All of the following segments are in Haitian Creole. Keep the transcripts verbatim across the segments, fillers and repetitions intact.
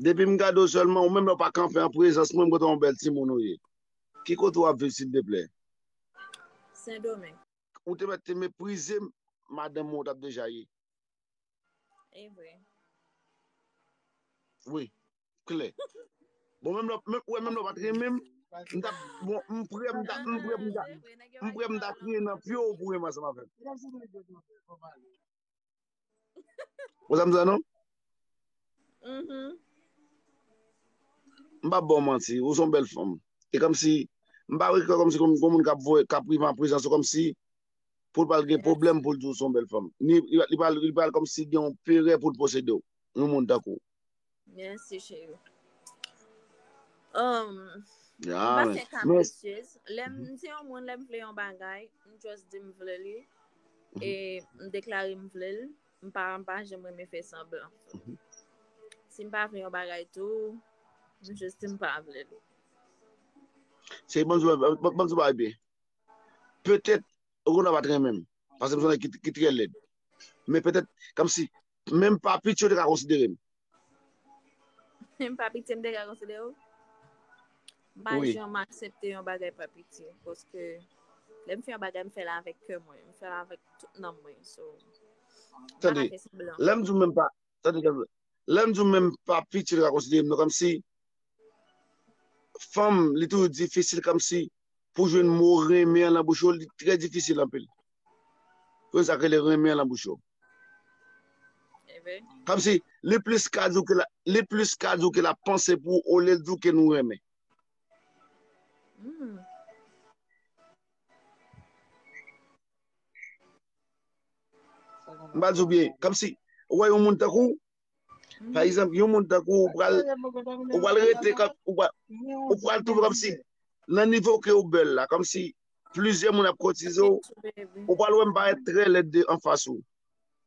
Depi m gade w sèlman, ou menm lè w pa kanpe an prezans mwen, m kontan yon bèl timoun ou ye. Ki kote w ap viv, silteplè? Sendomeng. Ou te mèt te meprize madanm ou t ap deja ye. E vre. Wi, klè. Bon, menm lè, menm, wè, menm lè w pa t renmen m, m t ap, bon, m prè, m t ap, m prè, m t ap, m prè, m t ap kriye nan pye w pou renmen ansanm avè m. Ou sa m di non? Mhm. M p ap ba w manti, ou se yon bèl fanm. E kòmsi, m pa wè kòmsi kòm yon moun k ap voye, k ap rive an prezans ou kòmsi pou l pral gen pwoblèm pou l di w se yon bèl fanm. Ni, li, li pral, li pral kòmsi gen yon perè pou l posede w. Yon moun tankou w. Mèsi, cheri. Um, Ya, m pa men, fè men, kaprisyez. Lè m di yon moun, lè m vle yon bagay, m just di m vle li. E m deklare m vle l. M pa, m pa janm renmen fè sanblan. Si m pa vle yon bagay tou, m just di m pa vle l. Se bon, bon, bon, bon, bon, byen. Petèt, ou konn pa t renmen m. Paske m se yon nèg ki, ki trè lèd. Men petèt, kòmsi, menm pa piti, yo te ka konsidere m. M pa piti, m te ka konsidere w. M pa Wi. janm aksepte yon bagay pa piti. Paske lè m fè yon bagay, m fè l avèk kè mwen. M fè l avèk tout nanm mwen. So, m pa Tande, ka fè sanblan. Lè m di w menm pa, tande, tande. Lè m di w menm pa piti, yo te ka konsidere m, non, kòmsi, fanm, li toujou difisil, kòmsi, pou jwenn mo renmen an nan bouch yo, li trè difisil anpil. Pou jwenn sa k rele renmen an nan bouch yo. E vre. Kòmsi, li plis ka di w ke la, li plis ka di w ke l ap panse pou ou, olye l di w ke nou renmen. Hmm. M pa di w byen, kòmsi, ou wè yon moun tankou w, pa egzanp, yon moun tankou w, ou pral, ou pral rete, kòm, ou pral, ou pral twouve kòmsi, nan nivo ke ou bèl la, kòmsi, plizyè moun ap kotize w, ou pral wè m parèt trè lèd de anfas ou.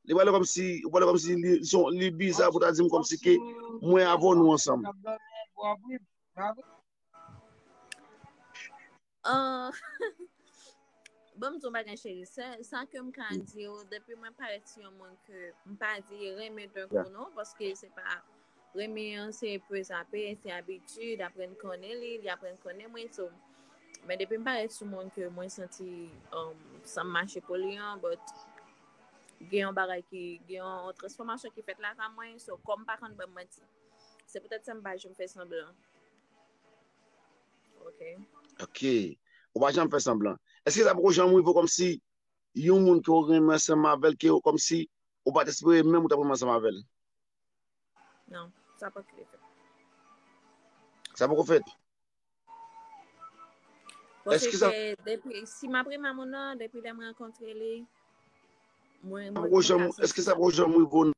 Li pral wè kòmsi, ou pral wè kòmsi li, son, li biza pou ta di m kòmsi ke mwen avè w nou ansanm. Ah, bon, m di w bagay, cheri. Sa, sa ke m ka di w, depi mwen parèt sou yon moun ke m pa di renmen d'un coup, non, paske se pa renmen an, se pe zape, se abitid, aprann konnen li, li aprann konnen mwen, so. Men depi m parèt sou moun ke mwen santi, um, san m mache pou li an, but gen yon bagay ki, gen yon transfòmasyon ki fèt lakay mwen, so, kòm m pa konn ban m manti. Se poutèt sa m pa janm fè sanblan. Ok. Ok. Ou pa janm fè sanblan. Èske sa poko janm rive w kòmsi yon moun ke w renmen ansanm avè l, ke w kòmsi ou pa t espere menm ou t ap renmen ansanm avè l? Non, sa pa k rive. Sa poko fèt? Èske sa Paske depi, si m ap renmen moun nan, depi lè m rankontre li, mwen, mwen, poko janm, èske sa poko janm rive w